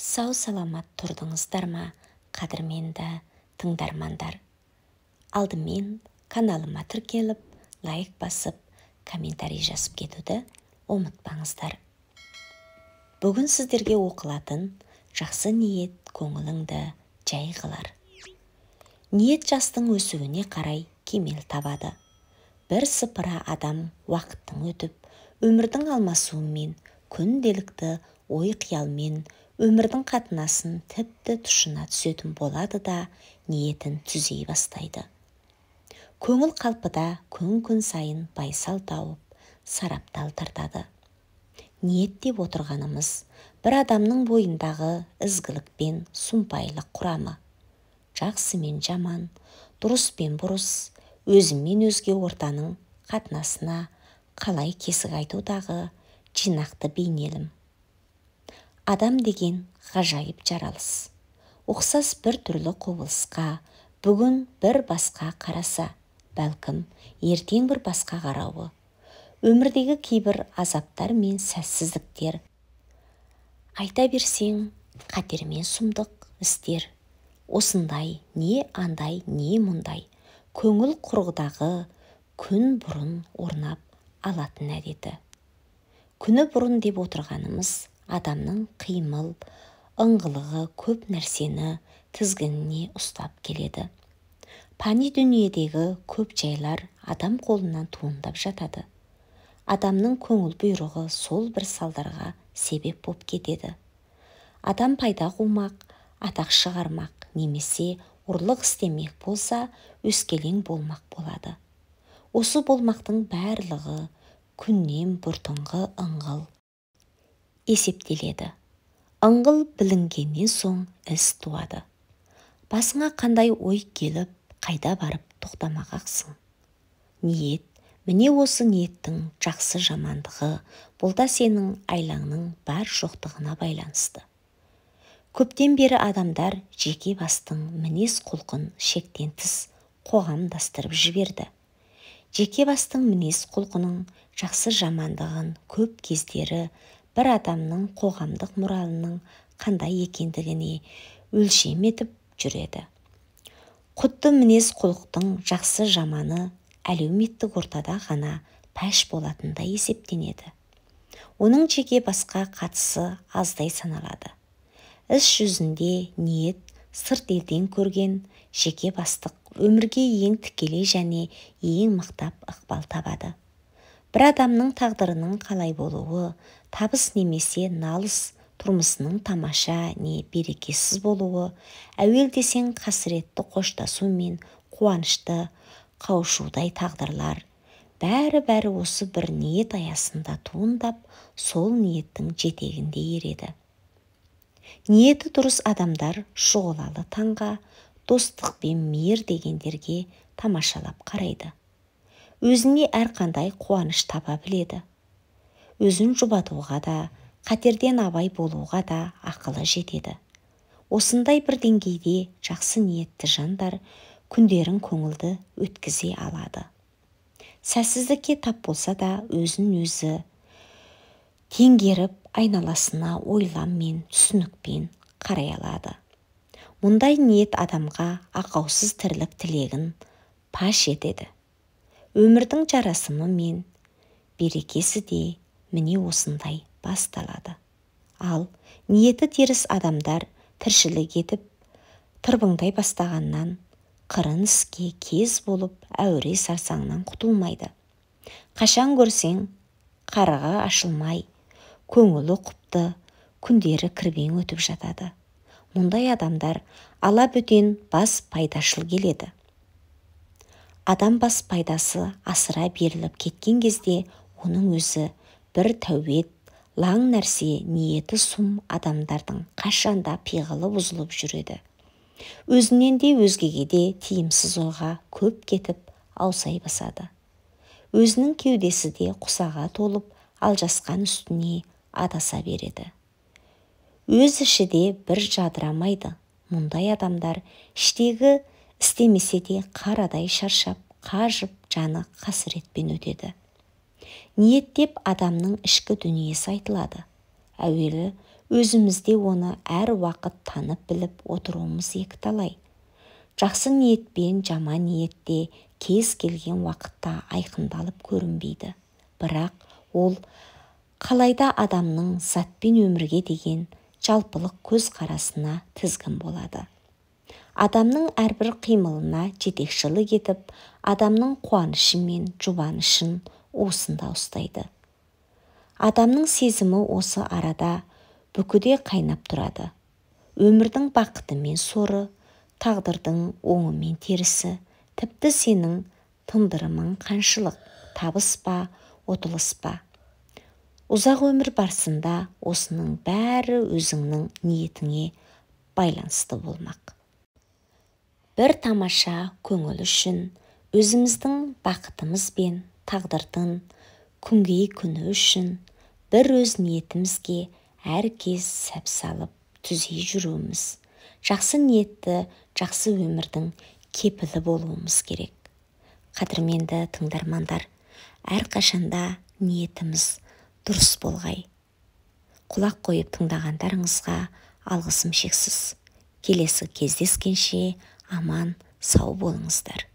Сау-саламат тұрдыңыздар ма, қадірменді тыңдармандар? Алдымен каналыма тіркеліп, лайк басып, комментарий жазып кетуді ұмытпаңыздар. Бүгін сіздерге оқылатын жақсы ниет көңіліңді жай қылар. Ниет жастың өсуіне қарай кемел табады. Бір сыпыра адам уақыттың өтіп, өмірдің алмасуымен, күнделікті ой-қиялмен өмірдің қатынасын тіпті тұшына түсетін болады да, ниетін түзей бастайды. Көңіл қалпыда күн-күн сайын байсал тауып, сараптал тартады. Ниет деп отырғанымыз бір адамның бойындағы ізгілік пен сұмпайлық құрамы. Жақсы мен жаман, дұрыс пен бұрыс, өзімен өзге ортаның қатынасына қалай кесік айтудағы жинақты бейнелім. Адам деген ғажайып жаралыс. Ұқсас бір түрлі құбылысқа бүгін бір басқа қараса, бәлкім ертең бір басқа қарауы. Өмірдегі кейбір азаптар мен сәтсіздіктер, айта берсең, қатермен сұмдық істер, осындай, не андай, не мұндай, көңіл құрғыдағы күн бұрын орнап алатын әдеті. Күні бұрын деп отырғанымыз адамның қимыл, ыңғылығы көп нәрсені тізгініне ұстап келеді. Пани дүниедегі көп жайлар адам қолынан туындап жатады. Адамның көңіл бұйрығы сол бір салдарға себеп боп кетеді. Адам пайда қумақ, атақ шығармақ немесе ұрлық істемек болса, өскелең болмақ болады. Осы болмақтың барлығы күннен бұртыңғы ыңғыл есептеледі. Ыңғыл білінгеннен соң іс туады. Басыңа қандай ой келіп, қайда барып тоқтамағақсың? Ниет, міне осы ниеттің жақсы жамандығы, бұл да сенің айлаңның бар жоқтығына байланысты. Көптен бері адамдар жеке бастың мінез құлқын шектен тыс қоғамдастырып жіберді. Жеке бастың мінез құлқының жақсы жамандығын көп кездері бір адамның қоғамдық моралының қандай екендігіне өлшем етіп жүреді. Құтты мінез құлықтың жақсы жаманы әлеуметтік ортада ғана пәш болатындай есептенеді. Оның жеке басқа қатысы аздай саналады. Іс жүзінде ниет сырт елден көрген жеке бастық өмірге ең тікелей және ең мықтап ықпал табады. Бір адамның тағдырының қалай болуы, табыс немесе налыс, тұрмысының тамаша не берекесіз болуы, әуел десең қасіретті қоштасу мен қуанышты қауышудай тағдырлар, бәрі-бәрі осы бір ниет аясында туындап, сол ниеттің жетегінде ереді. Ниеті дұрыс адамдар шұғылалы таңға, достық пен мейір дегендерге тамашалап қарайды. Өзіне әрқандай қуаныш таба біледі. Өзін жұбатуға да, қатерден абай болуға да ақылы жетеді. Осындай бір деңгейде жақсы ниетті жандар күндерін көңілді өткізе алады. Сәтсіздікке тап болса да өзін өзі теңгеріп, айналасына ойлам мен түсінікпен қарай алады. Мұндай ниет адамға ақаусыз тірлік тілегін паш етеді. Өмірдің жарасымы мен берекесі де міне осындай басталады. Ал ниеті теріс адамдар тіршілік етіп, тырбыңдай бастағаннан қырын іске кез болып, әуре сарсаңнан құтылмайды. Қашан көрсең, қарығы ашылмай, көңілі құпты, күндері кірбең өтіп жатады. Мұндай адамдар ала бөтен бас пайдашыл келеді. Адам бас пайдасы асыра беріліп кеткен кезде оның өзі бір тәубет, лаң нәрсе ниеті сұм адамдардың қашанда пиғылы бұзылып жүреді. Өзінен де өзгеге де тиімсіз ойға көп кетіп аусай басады. Өзінің кеудесі де құсаға толып, алжасқан үстіне адаса береді. Өз іші де бір жадырамайды. Мұндай адамдар іштегі істемесе де қарадай шаршап, қажып, жаны қасіретпен өтеді. Ниет деп адамның ішкі дүниесі айтылады. Әуелі Өзімізде оны әр уақыт танып біліп отыруымыз екіталай. Жақсы ниетпен жаман ниетте кез келген уақытта айқындалып көрінбейді. Бірақ ол қалайда адамның затпен өмірге деген жалпылық көзқарасына тізгін болады. Адамның әрбір қимылына жетекшілік етіп, адамның қуанышы мен жұбанышын уысында ұстайды. Адамның сезімі осы арада бүкіде қайнап тұрады. Өмірдің бақыты мен соры, тағдырдың оңы мен терісі, тіпті сенің тындырымың қаншылық, табыс па, ұтылыс па. Ұзақ өмір барысында осының бәрі өзіңнің ниетіңе байланысты болмақ. Бір тамаша көңіл үшін, өзіміздің бақытымыз бен тағдырдың күнгей күні үшін бір өз ниетімізге әр кез сәп салып түзей жүруіміз, жақсы ниетті жақсы өмірдің кепілі болуымыз керек. Қадірменді тыңдармандар, әрқашанда ниетіміз дұрыс болғай. Құлақ қойып тыңдағандарыңызға алғысым шексіз. Келесі кездескенше аман сау болыңыздар.